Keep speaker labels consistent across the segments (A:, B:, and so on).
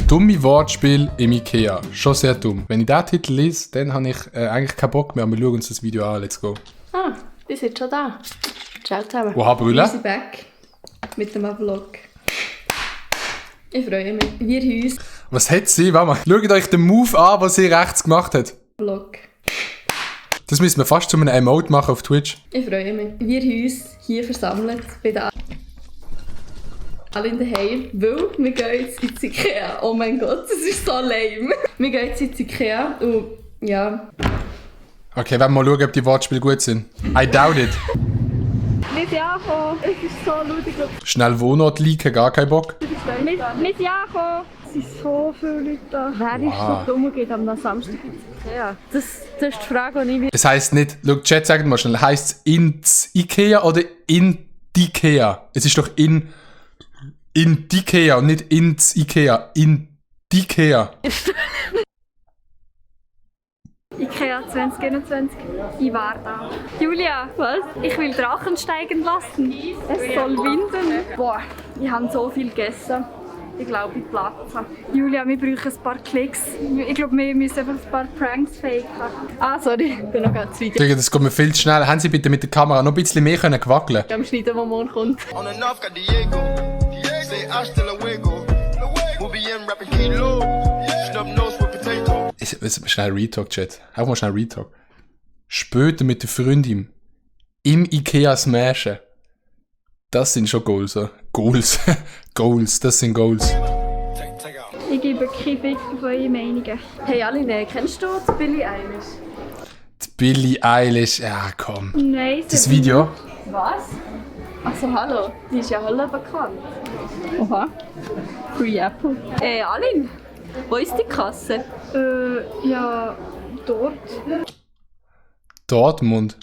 A: Dumme Wortspiel im Ikea. Schon sehr dumm. Wenn ich diesen Titel lese, dann habe ich eigentlich keinen Bock mehr. Wir schauen uns das Video an. Let's go.
B: Ah, die sind schon da. Ciao zusammen.
A: Oha, Brülle.
B: Wir sind back mit dem Vlog. Ich freue mich. Wir haben uns
A: Was hat sie? Warte mal. Schaut euch den Move an, den sie rechts gemacht hat.
B: Vlog.
A: Das müssen wir fast zu einem Emote machen auf Twitch.
B: Ich freue mich. Wir haben uns hier versammelt bei den alle in daheim, weil wir gehen jetzt ins Ikea. Oh mein Gott, das ist so lame. Wir gehen jetzt ins Ikea und ja.
A: Okay, wollen wir mal schauen, ob die Wortspiele gut sind. I doubt it.
C: Nicht ankommen, es ist so laut.
A: Schnell Wohnort leaken, gar keinen Bock.
C: Nicht ankommen. Es sind so viele Leute da. Wer ist so dumm und geht am Samstag ins Ikea? Das ist die Frage, die ich mir...
A: Es heisst nicht, schau, Chat, sagt mal schnell, heisst es ins Ikea oder in die Ikea? Es ist doch in die Ikea und nicht ins Ikea. In die Ikea.
C: Ikea 2021, ich war da. Julia, was? Ich will Drachen steigen lassen. Es soll winden. Boah, ich habe so viel gegessen. Ich glaube, ich platze. Julia, wir brauchen ein paar Klicks. Ich glaube, wir müssen einfach ein paar Pranks faken.
B: Ah, sorry, ich bin noch ganz weit.
A: Digga, das geht mir viel zu schnell. Haben Sie bitte mit der Kamera noch ein bisschen mehr können wackeln?
B: Am Schneiden, der morgen kommt.
A: Schnell Retalk, Chat. Einfach mal schnell Retalk. Später mit der Freundin im Ikea smashen. Das sind schon Goals, oder? Goals. Goals, das sind Goals.
C: Ich gebe keinen Fick auf eure Meinungen.
B: Hey Aline, kennst du die Billie Eilish?
A: Die Billie Eilish, ja komm.
C: Nein,
A: Das Video.
B: Was? Achso, hallo. Die ist ja Hölle bekannt. Oha. Free Apple. Aline, wo ist die Kasse?
C: Ja, dort.
A: Dortmund.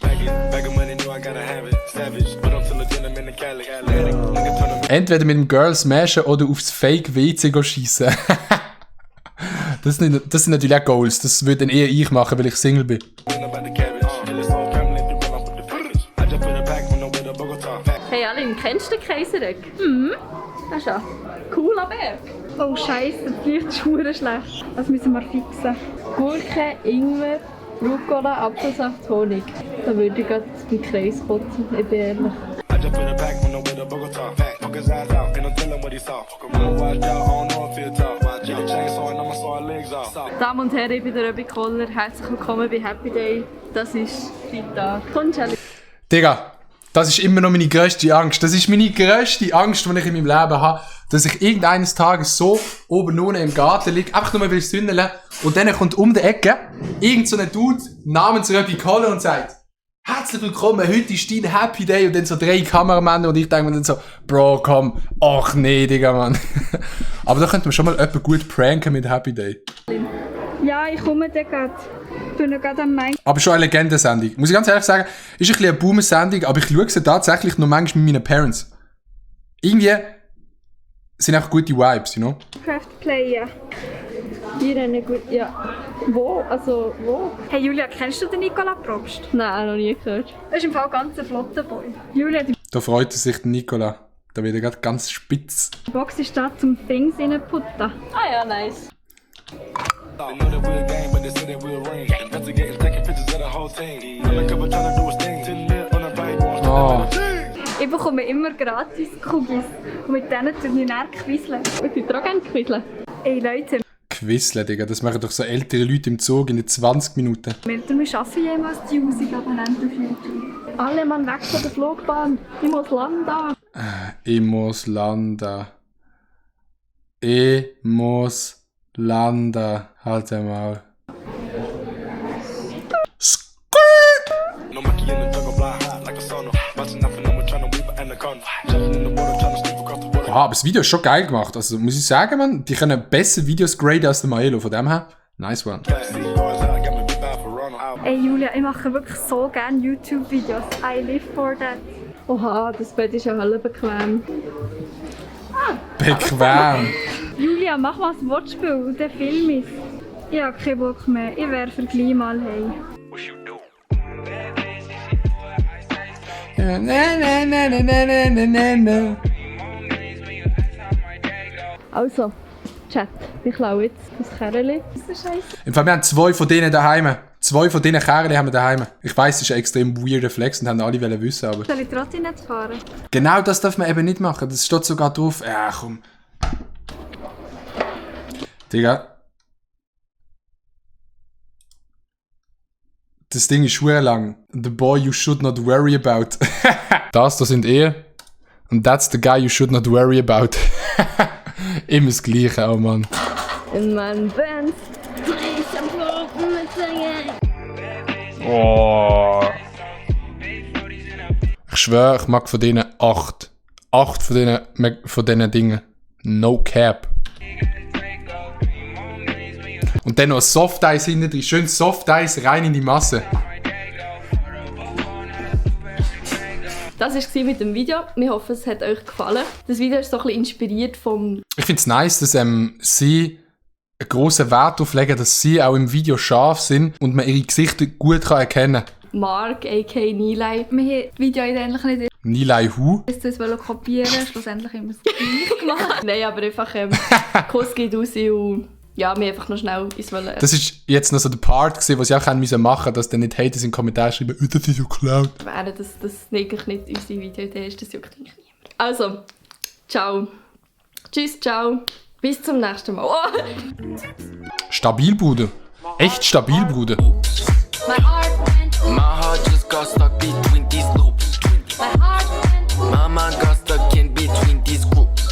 A: Entweder mit dem Girl smashen oder aufs Fake WC schiessen. Das sind natürlich auch Goals. Das würde dann eher ich machen, weil ich Single bin.
B: Hey Aline, kennst du den Kaiseregg? Das ist ja cooler Berg.
C: Oh Scheiße, das Licht ist verdammt schlecht. Das müssen wir fixen.
B: Gurke, Ingwer, Rucola, Apfelsaft, Honig. Da würde ich gerade im Kreis kotzen, ich bin ehrlich. Damen und Herren, ich bin der Röbi Koller. Herzlich willkommen bei Happy Day. Das ist Freitag. Kommst du,
A: Digga, das ist immer noch meine grösste Angst. Das ist meine grösste Angst, die ich in meinem Leben habe. Dass ich irgendeines Tages so oben ohne im Garten liege, einfach nur mal will sündeln und dann kommt um die Ecke irgend so ein Dude namens Röbi Koller und sagt: Herzlich willkommen, heute ist dein Happy Day. Und dann so 3 Kameramänner und ich denke mir dann so: Bro, komm, ach nee, Digga, Mann. Aber da könnte man schon mal jemanden gut pranken mit Happy Day.
C: Ja, ich komme da gerade. Ich bin gerade am Main.
A: Aber schon eine Legendensendung. Muss ich ganz ehrlich sagen, ist ein bisschen eine Boomer-Sendung, aber ich schaue sie tatsächlich nur manchmal mit meinen Parents. Irgendwie sind auch gute Vibes, you know?
C: Craft Player. Die rennen gut, ja.
B: Wo? Also, wo?
C: Hey Julia, kennst du den Nicola Probst?
B: Nein, noch nie gehört.
C: Das ist im Fall ganz ein flotter Boy. Julia, die
A: Da freut sich der Nicola. Da wird er gerade ganz spitz.
C: Box ist da zum Things reinputten.
B: Ah ja, nice.
A: Oh.
C: Ich bekomme immer gratis Cookies und mit denen tue ich dann quizzeln.
B: Ich würde auch gerne quizzeln.
C: Ey Leute,
A: Quizzeln, Digga. Das machen doch so ältere Leute im Zug in 20 Minuten.
C: wir schaffen jemals die 1000 Abonnenten auf YouTube. Alle Mann weg von der Flugbahn. Ich muss landen.
A: Ich muss landen. Ich muss landen. Halt einmal. Ah, aber das Video ist schon geil gemacht. Also muss ich sagen, man, die können besser Videos graden als der Maelo. Von dem her, nice one.
C: Ey Julia, ich mache wirklich so gerne YouTube-Videos. I live for that.
B: Oha, das Bett ist ja Hölle bequem.
A: Bequem.
C: Julia, mach mal ein Wortspiel und dann film ich. Ich habe keinen Bock mehr. Ich werfe gleich mal heim.
A: Na, na, na, na, na, na, na, na.
B: Also, Chat, ich klaue jetzt das Kerli. Das ist scheiße.
A: Im Fall, wir haben 2 von denen daheim. 2 von diesen Kerlen haben wir daheim. Ich weiss, das ist ein extrem weirder Flex und haben alle wissen, aber...
C: Soll ich trotzdem nicht fahren?
A: Genau das darf man eben nicht machen. Das steht sogar drauf. Ja, komm. Digga. Das Ding ist schwer lang. The boy you should not worry about. Das sind und that's the guy you should not worry about. Immer das Gleiche, oh Mann.
B: In meinem Band.
A: Oh. Ich schwöre, ich mag von denen 8. 8 von diesen Dingen. No cap. Und dann noch Soft Eis hinten drin. Schön Soft Eis rein in die Masse.
B: Das war es mit dem Video. Wir hoffen, es hat euch gefallen. Das Video ist so ein bisschen inspiriert vom...
A: Ich finde es nice, dass sie einen grossen Wert darauf legen, dass sie auch im Video scharf sind und man ihre Gesichter gut erkennen kann.
B: Mark, a.k.a. Nilay.
C: Wir haben das Video eigentlich nicht
A: Nilay Hu.
C: uns kopieren, schlussendlich haben wir es gleich gemacht.
B: Nein, aber einfach Kuss geht raus und ja, wir einfach noch schnell uns wollen.
A: Das ist jetzt noch so der Part gewesen, was ich auch machen musste, dass dann nicht Haters in den Kommentaren schreiben, das ist so geklaut.
B: Wäre das eigentlich nicht unsere Videoidee ist, das juckt eigentlich niemand. Also, ciao. Tschüss, ciao. Bis zum nächsten Mal. Oh.
A: Stabil, Bruder. Echt stabil, Bruder.